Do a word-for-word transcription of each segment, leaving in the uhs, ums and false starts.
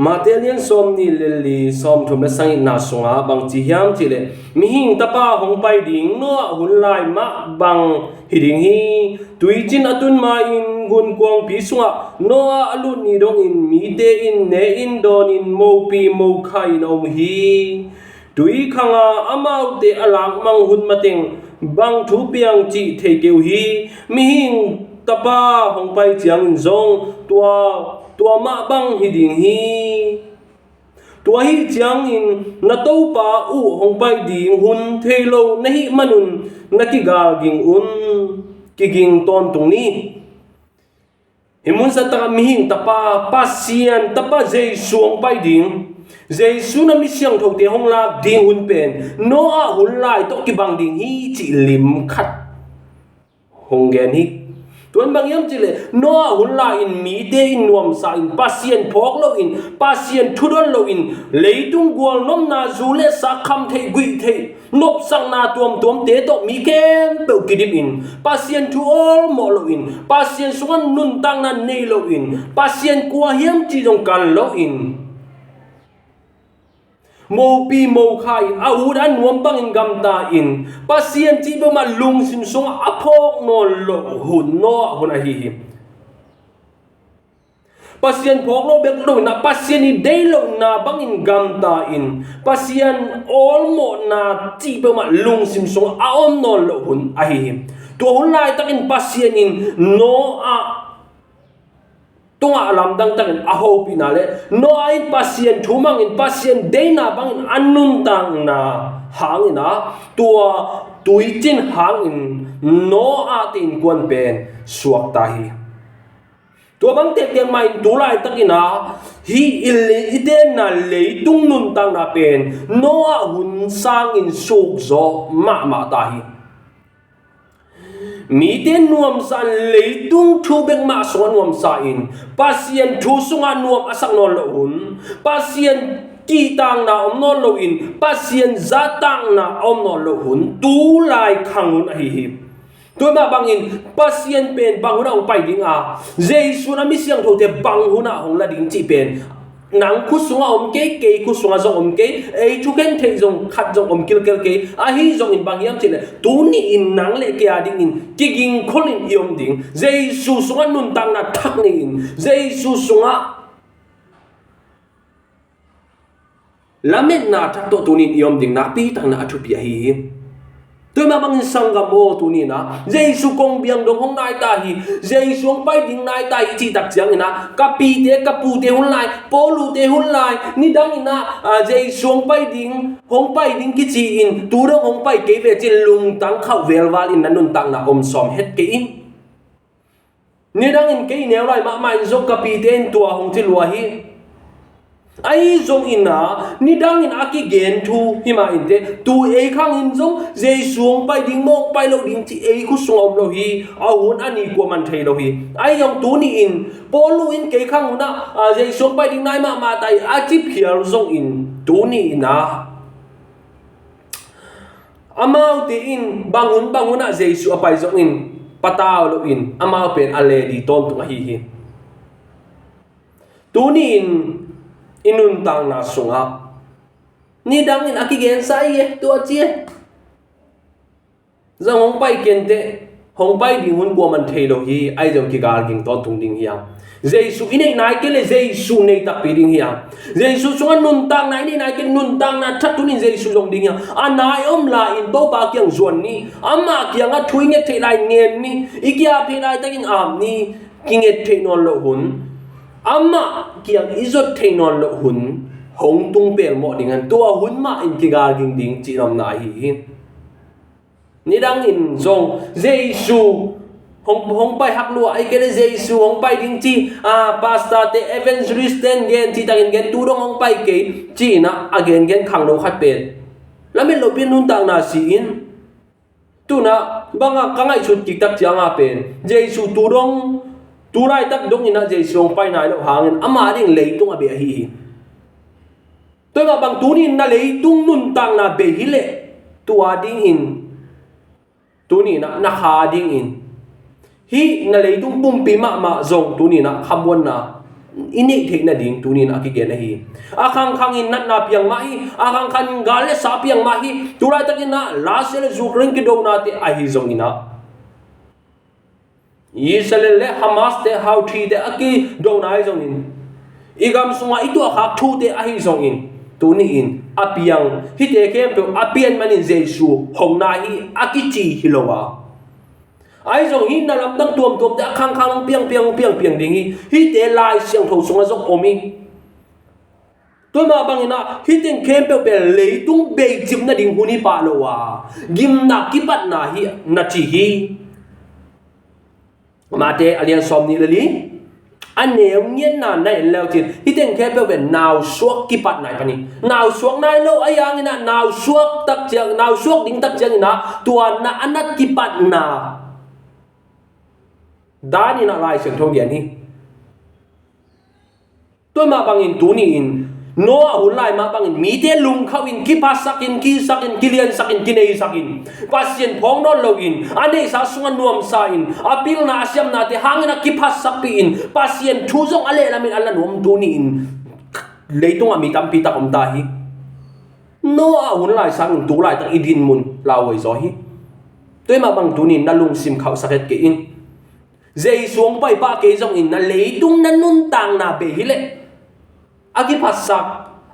Mate lian sawm nih le li, sawm thum le sagihna sungah bang ci hiam cih leh, mihing tapa hong pai ding Noah hun lai mah bang hi ding hi. Tuicin a tun ma-in gunkuangpi sungah Noah a lut ni dongin mite in ne in dawn in mopi mokha in a om hi. Tui khang a amaute a lakmang hun mateng bang thu piang cih thei kei uh hi. Mihing tapa hong pai ciangin zong tua, tua mah bang hi ding hi. Tua hi ciangin na Topa uh hong pai ding hun thei lo na hih manun na kigal ging un, kiging tawntung ni. Hih mun sa takah mihing tapa, Pasian tapa Jesu hong pai ding, Jesu na mi siangthote hong lak ding hun pen Noah hun lai tawh kibang ding hi cih lim khat hong gen hi. Tuan bang hiam cih leh Noah hun lai-in mite in nuamsa in, Pasian phawk loin, Pasian thudon loin, leitung gualnopna, zu le sa, kham theih guih theih, nopsakna tuamtuamte tawh mi khempeuh kidim in, Pasian thu awlmawh loin, Pasian sungah nuntakna nei loin, Pasian kua hiam cih zong kan loin, mopi mokha in, a ut a nuam bangin gamta in, Pasian cih peuhmah lungsim sungah a phawk nawn loh hun Noah hun ahi hi. Pasian phawk lo bek lo in ah, Pasian i deih lohna bangin gamta in, Pasian awlmawhna cih peuhmah lungsim sungah a om nawn loh hun ahi hi. Tua hun laitakin Pasian in Noah tungah lamdang takin a hopihna le Noah in Pasian thu mangin, Pasian deihna bangin a nuntakna hangin ah, tua tuicin hangin Noah te innkuan pen suakta hi. Tua bang tektek mah in tu laitakin ah, hih i le-, i tenna leitung nuntakna pen Noah hun sangin sukzawh mahmah ta hi. Mite nuamsa in, leitung thu bek mah sungah nuamsa in, Pasian thu sungah nuam a sak nawn loh hun, Pasian kihtakna om nawn loin, Pasian zahtakna a om nawn loh hun, tu lai khang hun ahi hi. Tua mah bangin Pasian pen bang hunah hong pai ding a, Jesu in a mi siangthote bang hunah hong la ding cih pen nang khut sungah om kei, kei khut sungah zong om kei, ei thukhen theih zong khat zong om kilkel kei. Ahi zongin bang hiam cih leh, tuni in nang le kei a dingin kiging kholin i om ding, Jesu sungah nuntakna thak nei-in, Jesu sungah lametna thak tawh tuni in i om ding nakpi takin a thupi ahi hi. Tua mah bangin sanggam aw, tuni in ah Jesu kong biang dong hong nai ta hi, Jesu hong pai ding nai ta hi cih tak ciangin ah, ka pite, ka pute hun lai, Paul ute hun lai, nidangin ah, ah, Jesu hong pai ding, hong pai ding kici in, tu dong hong pai kei ve ci-in lungtang khauh velval in na nuntakna om sawm het kei in. Nidangin kei neu lai mahmah in zong ka pite in tua hong ci lua hi. Ahi zongin ah, nidangin a kigen thu hi mah inteh, tu ei khang in zong Jesu hong pai ding maw, hong pai lo ding cih ei khut sungah om lo hi. A hun a ni kuaman thei lo hi. Ahi zong tuni in, Paul in kei khang un ah, ah, Jesu hong pai ding nai mahmah ta hi a ci phial zongin, tuni in ah, amaute in bang hun bang hun ah Jesu a pai zongin patau loin, amau pen a le di tawntung ahi hi. Tuni in i nuntakna sungah, nidangin a kigensa hi e, tua ci e, zong hong pai kei inteh, hong pai ding hun kuaman thei lo hi, ahi zong kigal ging tawntung ding hi hang. Jesu i neih nai kei leh Jesu nei takpi ding hi hang. Jesu sungah nuntakna i neih nai kei leh nuntakna thak tuni in Jesu zong ding hi hang. A nai om lai-in Topa kiang zuan ni. Amah kiangah thu i nget theih lai ngen ni. I ki-ap theih laitakin ap ni. Kinget theih nawn loh hun, amah kiang i zot theih nawn loh hun hong tung pelmawh ding hang. Tua hun mah in kigal ging ding cih nopna ahi hi. Nidangin zong Jesu hong, hong pai hak lua, ahih kei leh Jesu hong pai ding ci, a, pastor te, evangelist ten gen, cih takin gen, tu dong hong pai kei, ci-in ah a gengen khangno khat pen lamet lopi-in nuntakna si in. Tu-in ah bang a ka ngaihsut kik tak ciang a pen, Jesu tu dong, tu laitak dongin ah Jesu hong pai nai loh hangin ama ding leitung a bei ahi hi. Tua mah bang tuni in na leitung nuntakna bei hi leh, tua dingin, tuni in ah na kha dingin, hih na leitung pumpi mahmah zong tuni in ah khamuanna i neih theih nading tunin a kigen ahi. A khangkhangin natna piang mah hi, a khangkhangin gal le sa piang mah hi. Tulaitakin ah Russia le Ukraine kidonate ahi zongin ah, Israel le Hamas te, Houthi te a kidona ahi zongin, i gam sungah i tuahkhak thute ahi zongin, tuni-in a piang, hihte khempeuh a pian manin Jesu hong nai hi a kici hi lo a. Ahi zong hih na lamdang tuamtuamte a khangkhang piangpiang piangpiang ding hi. Hihte Lai Siangtho sungah zong om hi. Tua mah bangin ah hih teng khempeuh pen leitung beicip nading hun hi pah lo a, gimna kipatna hi na ci hi. Mate a lian sawm nih le li, a neu ngiatna na en leu cin, hih teng khempeuh pen nausuak kipatna hi pan hi. Nausuak nai lo a, ahi hangin ah nausuak tak ciang, nausuak ding tak ciangin ah tua na a nat kipatna danin ah Lai Siangtho gen hi. Tua mah bangin tuni-in Noah hun lai mah bangin mite lungkhauhin, kiphasakin, kisakin, kiliansakin, kineisakin, Pasian phawk nawn loin a neihsa sungah nuamsa-in, a pilna a siamnate hangin a kiphatsakpihin, Pasian thu zong a lehlamin a la nuam tuni-in leitungah mi tampi tak om ta hi. Noah hun lai sangin tu laitak i dinmun lauhuai zaw hi. Tua mah bang tuni-in na lungsim khauhsak het kei in. Jesu hong pai pah kei zongin na leitung na nuntakna bei hi leh, a kiphatsak,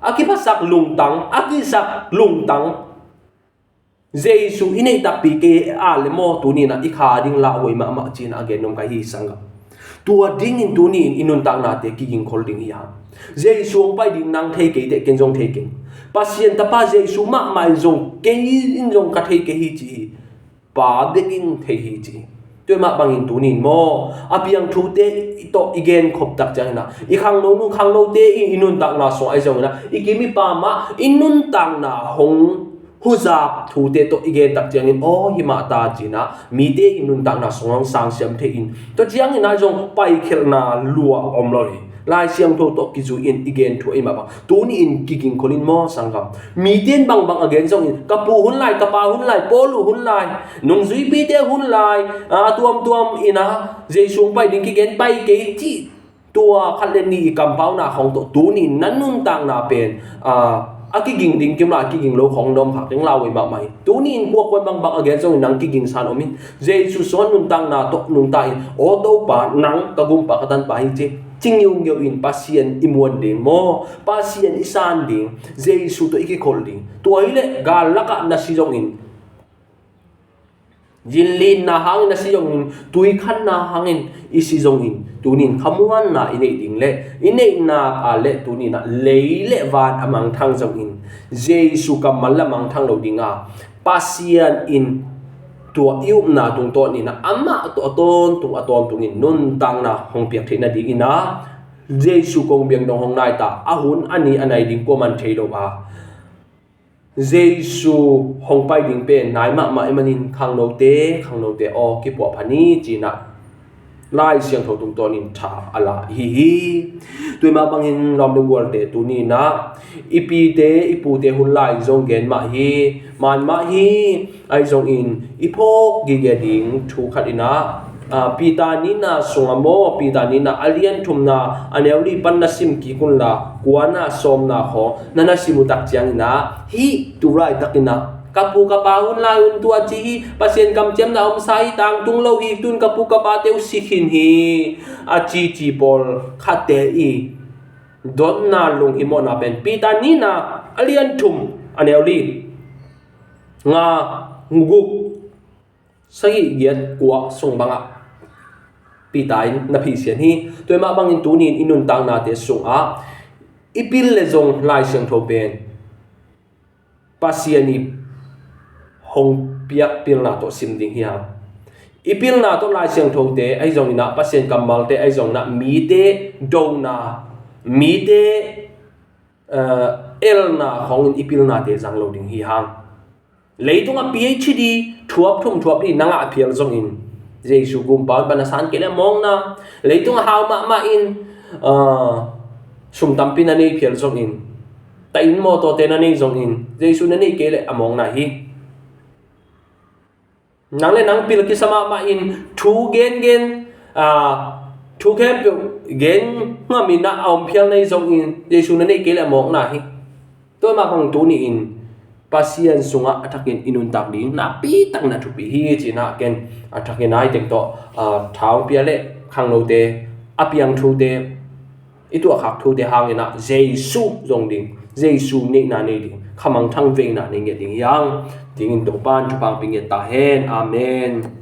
a kiphatsak lungtang, a kisak lungtang Jesu i neih takpi kei a le maw, tuni-in ah i kha ding lauhuai mahmah ci-in ah a gen nuam ka hi, sanggam. Tua dingin tuni-in i nuntaknate kigingkhol ding hi hang. Jesu hong pai ding nang thei kei teh, ken zong thei keng. Pasian Tapa Jesu mahmah in zong kei in zong ka thei kei hi ci hi. Pa bek in thei hi ci hi. Tua mah bangin tuni-in maw, a piang thute tawh i genkhop tak ciangin ah, i khangno nu khangnote in i nuntakna sungah ahi zongin ah, i kim i pam ah i nuntakna hong huzap thute tawh i gen tak ciangin, aw, hi mah ta ci-in ah mite i nuntakna sungah hong sangsiam thei in, tua ciangin ah zong paikhialhna lua om lo hi. Lai Siangtho tawh kizui-in i gen thu ahi mah bang tuni-in kigingkhol in maw, sanggam. Mite in bangbang a gen zongin, ka pu hun lai, ka pa hun lai, Paul uh hun lai, nungzuipite hun lai, a tuamtuam in ah Jesu hong pai ding kigen, pai kei cih, tua khat le nih i kampauna khawng tawh tuni-in na nuntakna pen, a, a kiging ding kim lai, a kiging lo khawng na om khak ding lauhuai mahmah hi. Tuni-in kua kuan bangbang a gen zongin nang kigingsa-in om in. Jesu sungah nuntakna tawh nungta in, aw Topa, nang ka gumpa ka tanpa hi ci, ci ngiungeu in Pasian i muan ding maw, Pasian i san ding, Jesu tawh i kikholh ding. Tua hi leh gal lakah na si zongin, zinlinna hangin na si zongin, tuikhanna hangin i si zongin, tuni-in khamuanna i neih ding le i neihna a le tuni-in ah lei le van a mangthang zongin, Jesu kammal la mangthang lo ding a, Pasian in tua i upna tungtawnin ah amah tawh a tawntung a tawntungin nuntakna hong piak theih nadingin ah, Jesu kong biak dong hong nai ta, a hun a ni a nai ding kuaman thei lo a, Jesu hong pai ding pen nai mahmah i hih manin khangnote, khangnote aw, kipuahpha ni ci-in ah Lai Siangtho tungtawnin tha a la hi hi. Tua mah bangin lawm le gualte, tuni-in ah i pite, i pute hun lai zong gen mah hi, man mah hi, ahi zongin i phawk gige ding thu khat in ah, a, Peter nihna sungah maw, Peter nihna a lian thumna a neu li pan na sim kik unla, kuana sawmna khawng na na sim uh tak ciangin ah, hih tu laitakin ah, ka pu ka pa hun lai un tua ci hi, Pasian kamciamna omsa hi, tangtung lo hi, tun ka pu ka pate uh si khin hi, a cici pawl khatte i dotna lunghimawhna pen Peter nihna a lian thum a neu li, nga, guk, sagih, giat, kua sung bangah Peter in na phisian hi. Tua mah bangin tuni-in i nuntaknate sungah i pil le zong Lai Siangtho pen Pasian i hong piak pilna tawh sim ding hi hang. I pilna tawh Lai Siangthote ahi zongin ah, Pasian kammalte ahi zongin ah, mite dona, mite, eh, elna khawngin i pilnate zang lo ding hi hang. Leitungah P H D thuap thum thuap li na ngah phial zongin, Jesu gumpa un pan a san kei le a mawkna. Leitungah hau mahmah in, ah, sum tampi na nei phial zongin, ta inn mawtawte na nei zongin, Jesu na neih kei le a mawkna hi. Nang le nang pil kisa mahmah in thu gengen, ah, Thu khempeuh gen ngamin ah a om phial na hi zongin Jesu na neih kei leh mawkna hi. Tua mah bang tuni-in Pasian sungah a thakin i nuntak ding nakpi takin a thupi hi ci-in ah ken a thakin ai teng tawh, ah, tha hong pia leh khangnote, a piang thute, i tuahkhak thute hangin ah Jesu zong ding, Jesu neihna nei ding, khamangthang veina nei ngiat ding hi hang. Dingin Topa'n thupha hong pia ngiat ta hen. Amen.